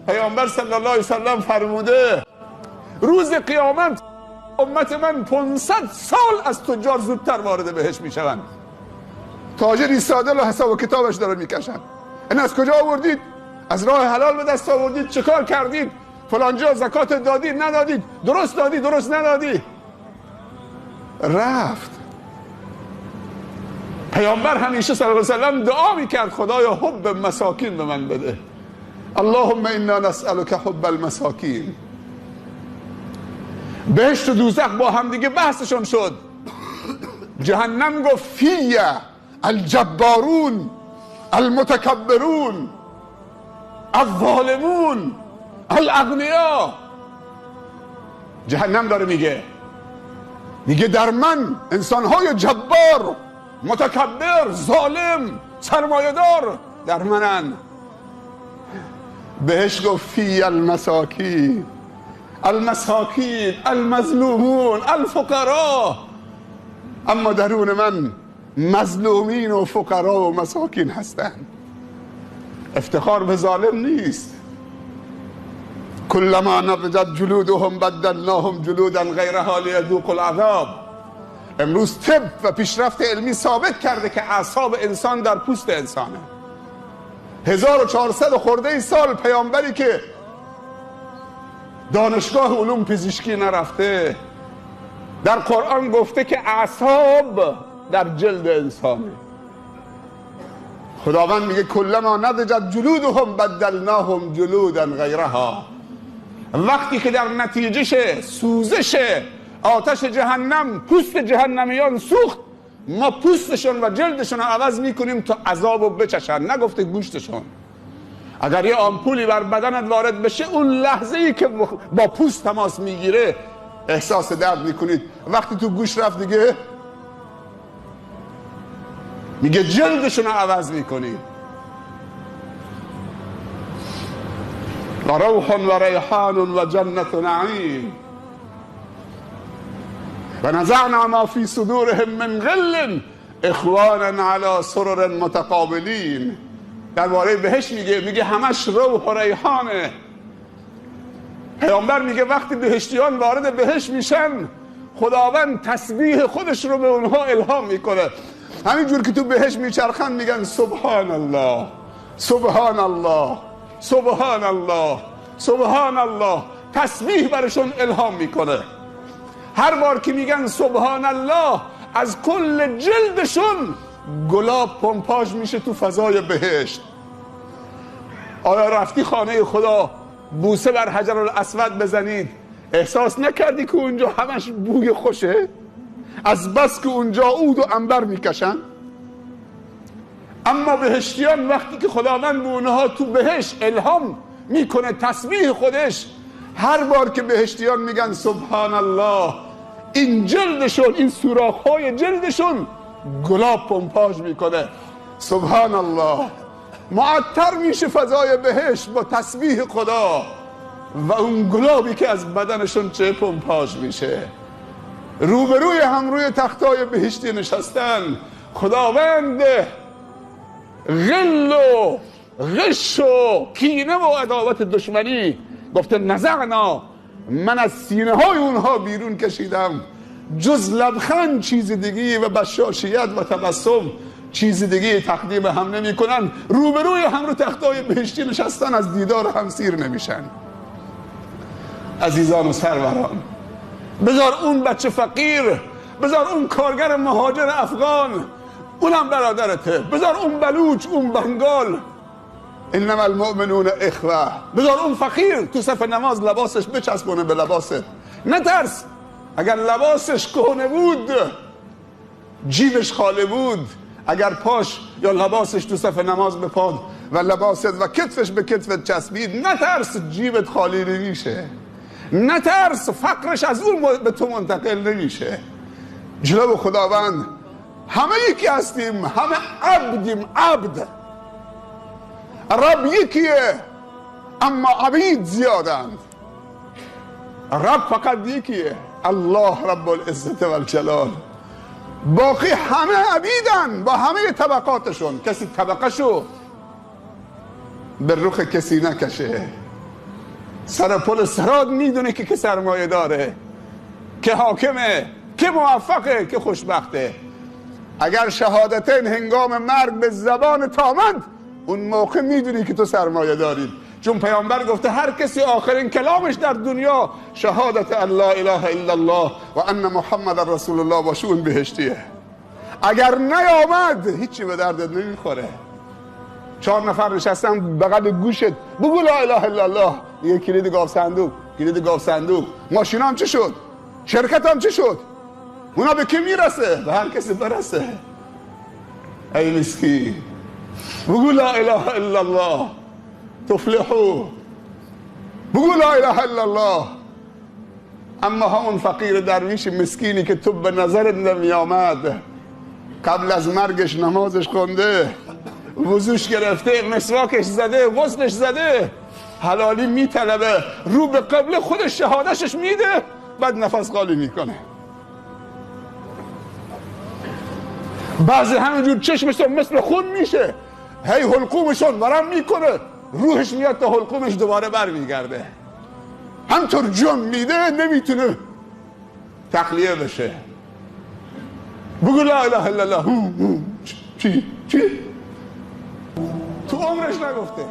پیامبر صلی الله علیه وسلم فرموده روز قیامت امت من 500 سال از تجار زودتر وارد بهش میشوند. تاجر ایستاده و حساب و کتابش داره میکشن. این از کجا آوردید؟ از راه حلال به دست آوردید؟ چه کار کردید؟ فلانجا زکات دادید ندادید؟ درست دادی درست ندادی؟ رفت. پیامبر همیشه صلی الله علیه وسلم دعا میکرد خدایا حب مساکین به من بده. اللهم انا نسألک حب المساکین. بهشت و دوزخ با هم دیگه بحثشون شد. جهنم گفت فیه الجبارون المتکبرون الظالمون الاغنیا. جهنم داره میگه، میگه در من انسانهای جبار، متکبر، ظالم، سرمایه‌دار در منن. بهش گفت فی المساکین، المساکین، المظلومون، الفقراء. اما درون من مظلومین و فقرا و مساکین هستند. افتخار به ظالم نیست. کلما نضجت جلودهم بدلناهم جلودا غیرها لیذوقوا العذاب. امروز طب و پیشرفت علمی ثابت کرده که اعصاب انسان در پوست انسانه. 1400 خورده سال پیامبری که دانشگاه علوم پزشکی نرفته در قرآن گفته که اعصاب در جلد انسانه. خداوند میگه کلما نضجت جلودهم بدلناهم جلودا غیرها. وقتی که در نتیجهش سوزش آتش جهنم پوست جهنمیان سوخت، ما پوستشون و جلدشون رو عوض میکنیم تا عذاب رو بچشن. نگفته گوشتشون. اگر یه آمپولی بر بدنت وارد بشه، اون لحظه ای که با پوست تماس میگیره احساس درد میکنید. وقتی تو گوش رفت دیگه میگه جلدشون رو عوض میکنید. و روح و ریحان و جنت نعیم و نزعنا ما فی صدورهم من غل اخوانا علی سرر متقابلین. درباره بهش میگه، میگه همش روح و ریحانه. پیامبر میگه وقتی بهشتیان وارد بهشت میشن، خداوند تسبیح خودش رو به اونها الهام میکنه. همینجور که تو بهشت میچرخن میگن سبحان الله، سبحان الله، سبحان الله، سبحان الله. تسبیح برشون الهام میکنه. هر بار که میگن سبحان الله، از کل جلدشون گلاب پمپاژ میشه تو فضای بهشت. آیا رفتی خانه خدا بوسه بر حجر الاسود بزنید، احساس نکردی که اونجا همش بوی خوشه؟ از بس که اونجا عود و عنبر میکشن. اما بهشتیان وقتی که خداوند به اونها تو بهشت الهام میکنه تسبیح خودش، هر بار که بهشتیان میگن سبحان الله، این جلدشون، این سوراخ‌های جلدشون گلاب پمپاژ میکنه. سبحان الله. معطر میشه فضای بهشت با تسبیح خدا و اون گلابی که از بدنشون چه پمپاژ میشه. روبروی هم روی تختای بهشتی نشستن. خداوند غل و غش و کینه و عداوت دشمنی گفته نزعنا، من از سینه های اونها بیرون کشیدم، جز لبخند چیز دیگه و بشاشیت و تبسم چیز دیگه تقدیم هم نمی کنن. روبروی هم رو تختای بهشتی نشستن، از دیدار هم سیر نمیشن. عزیزان و سروران، بذار اون بچه فقیر، بذار اون کارگر مهاجر افغان، اونم برادرته، بذار اون بلوچ، اون بنگال، انما المؤمنون اخوه. بذار اون فقیر تو صف نماز لباسش بچسبونه به لباست، نترس. اگر لباسش کهنه بود، جیبش خالی بود، اگر پاش یا لباسش تو صف نماز بپاد و لباست و کتفش به کتفت چسبید، نترس جیبت خالی نمیشه، نترس فقرش از اون به تو منتقل نمیشه. جلو خداوند همه یکی هستیم، همه عبدیم. عبد رب یکیه، اما عبید زیادند. رب فقط یکیه، الله رب العزت و الجلال. باقی همه عبیدن با همه طبقاتشون. کسی طبقه شو به رخ کسی نکشه. سر پل صراط میدونه که سرمایه داره، که حاکمه، که موفقه، که خوشبخته. اگر شهادتین هنگام مرگ به زبان تامند، اون موقع میدونی که تو سرمایه داری. چون پیامبر گفته هر کسی آخرین کلامش در دنیا شهادت ان لا اله الا الله و ان محمد رسول الله باشه، اون بهشتیه. اگر نیامد هیچی به دردت نمیخوره. 4 نفر نشستن بغل گوشت، بگو لا اله الا الله، یه کلید گاو صندوق، کلید گاو صندوق. ماشینام چه شد؟ شرکتم چه شد؟ اونا به کی میرسه؟ به هر کسی برسه. ای مسکین، بگو لا اله الا الله تفلحو، بگو لا اله الا الله. اما همون فقیر درویش مسکینی که تو به نظرت نمی آمد، قبل از مرگش نمازش خونده، وضوش گرفته، مسواکش زده، غسلش زده، حلالی میطلبه، رو به قبله خودش شهادتش میده، بعد نفس خالی میکنه. بعضی همینجور چشمشون مثل خون میشه، هی حلقومشون ورم میکنه، روحش میاد تا حلقومش دوباره برمیگرده. همطور جون میده نمیتونه تخلیه بشه. بگو لا اله الا الله. چی؟ چی؟ تو عمرش نگفته.